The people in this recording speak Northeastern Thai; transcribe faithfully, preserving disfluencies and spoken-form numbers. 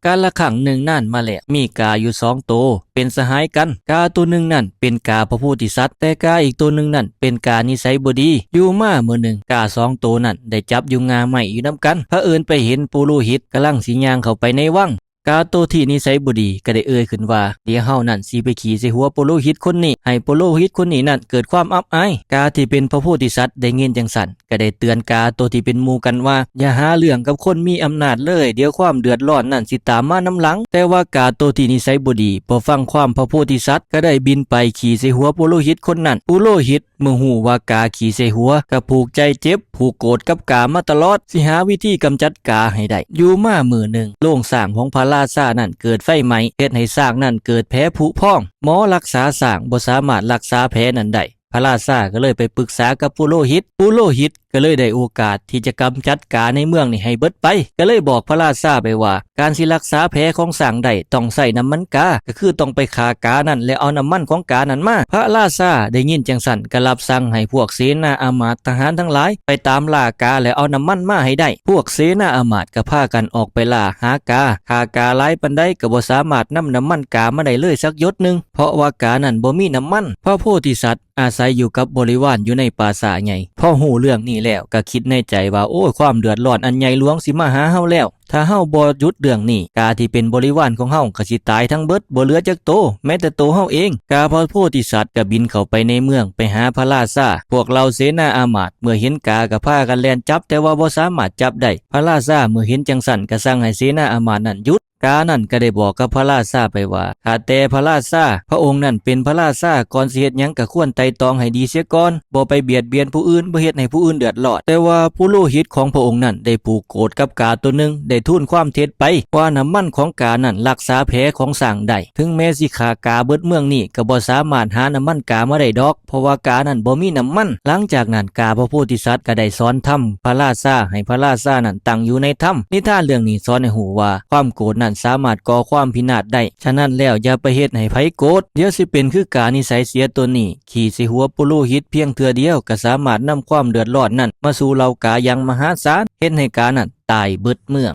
กาลครั้งหนึ่งนานมาแล้ว มีกาอยู่สองโต เป็นสหายกัน กาโตหนึ่งนั่นเป็นกาพระโพธิสัตว์ แต่กาอีกโตหนึ่งนั่นเป็นกานิสัยบ่ดี อยู่มามื้อหนึ่ง กาสองโตนั่นได้จับอยู่ง่าไม้อยู่นำกัน เผอิญไปเห็นปุโรหิตกำลังสิย่างเข้าไปในวัง กาโตที่นิสัยบ่ดีก็ได้เอ่ยขึ้นว่า เดี๋ยวเฮานั่นสิไปขี้ใส่หัวปุโรหิตคนนี้ ให้ปุโรหิตคนนี้นั่นเกิดความอับอาย กาที่เป็นพระโพธิสัตว์ได้ยินจั่งซั่น ก็ได้เตือนกาโตที่เป็นหมู่กันว่า อย่าหาเรื่องกับคนมีอำนาจเลย เดี๋ยวความเดือดร้อนนั่นสิตามมานำหลัง แต่ว่ากาโตที่นิสัยบ่ดี บ่ฟังความพระโพธิสัตว์ ก็ได้บินไปขี้ใส่หัวปุโรหิตคนนั้น ปุโรหิตเมื่อฮู้ว่ากาขี้ใส่หัว ก็ผูกใจเจ็บ ผูกโกรธกับกามาตลอด สิหาวิธีกำจัดกาให้ได้ อยู่มามื้อหนึ่ง โรงช้างของพระราชานั่นเกิดไฟไหม้ เฮ็ดให้ช้างนั่นเกิดแผลผุพอง หมอรักษาช้างบ่สามารถรักษาแผลนั้นได้ พระราชาก็เลยไปปรึกษากับปุโรหิต ปุโรหิตก็เลยได้โอกาสที่จะกำจัดกาในเมืองนี่ให้เบิดไป ก็เลยบอกพระราชาไปว่า การสิรักษาแผลของช้างได้ต้องใช้น้ำมันกา ก็คือต้องไปฆ่ากานั่น และเอาน้ำมันของกานั่นมา พระราชาได้ยินจั่งซั่นก็รับสั่งให้พวกเสนาอามาตย์ทหารทั้งหลาย ไปตามล่ากาและเอาน้ำมันมาให้ได้ พวกเสนาอามาตย์ก็พากันออกไปล่าหากา ฆ่ากาหลายปานใดก็บ่สามารถนำน้ำมันกามาได้เลยสักหยดหนึ่ง เพราะว่ากานั่นบ่มีน้ำมัน พระโพธิสัตว์อาศัยอยู่กับบริวารอยู่ในป่าช้าใหญ่ พอฮู้เรื่องนี้แล้วก็คิดในใจว่า โอ้ย ความเดือดร้อนอันใหญ่หลวงสิมาหาเฮาแล้ว ถ้าเฮาบ่หยุดเรื่องนี้ กาที่เป็นบริวารของเฮาก็สิตายทั้งเบิด บ่เหลือจักโต แม้แต่โตเฮาเอง กาพระโพธิสัตว์ก็บินเข้าไปในเมืองไปหาพระราชา พวกเหล่าเสนาอามาตย์เมื่อเห็นกาก็พากันแล่นจับ แต่ว่าบ่สามารถจับได้ พระราชาเมื่อเห็นจั่งซั่นก็สั่งให้เสนาอามาตย์นั่นหยุด กานั่นก็ได้บอกกับพระราชาไปว่า ข้าแต่พระราชา พระองค์นั่นเป็นพระราชา ก่อนสิเฮ็ดหยังก็ควรไตร่ตรองให้ดีเสียก่อน บ่ไปเบียดเบียนผู้อื่น บ่เฮ็ดให้ผู้อื่นเดือดร้อน แต่ว่าปุโรหิตของพระองค์นั่นได้ผูกโกรธกับกาตัวหนึ่ง ได้ทูลความเท็จไปว่าน้ำมันของกานั่นรักษาแผลของช้างได้ ถึงแม้สิฆ่ากาเบิดเมืองนี้ก็บ่สามารถหาน้ำมันกามาได้ดอก เพราะว่ากานั่นบ่มีน้ำมัน หลังจากนั้นกาพระโพธิสัตว์ก็ได้สอนธรรมพระราชา ให้พระราชานั่นตั้งอยู่ในธรรม นิทานเรื่องนี้สอนให้ฮู้ว่า ความโกรธนั่นสามารถก่อความพินาศได้ ฉะนั้นแล้วอย่าไปเฮ็ดให้ไผโกรธ เดี๋ยวสิเป็นคือกานิสัยเสียตัวนี้ ขี้ใส่หัวปุโรหิตเพียงเทื่อเดียวก็สามารถนำความเดือดร้อนนั่นมาสู่เหล่ากาอย่างมหาศาล เฮ็ดให้กานั่นตายเบิดเมือง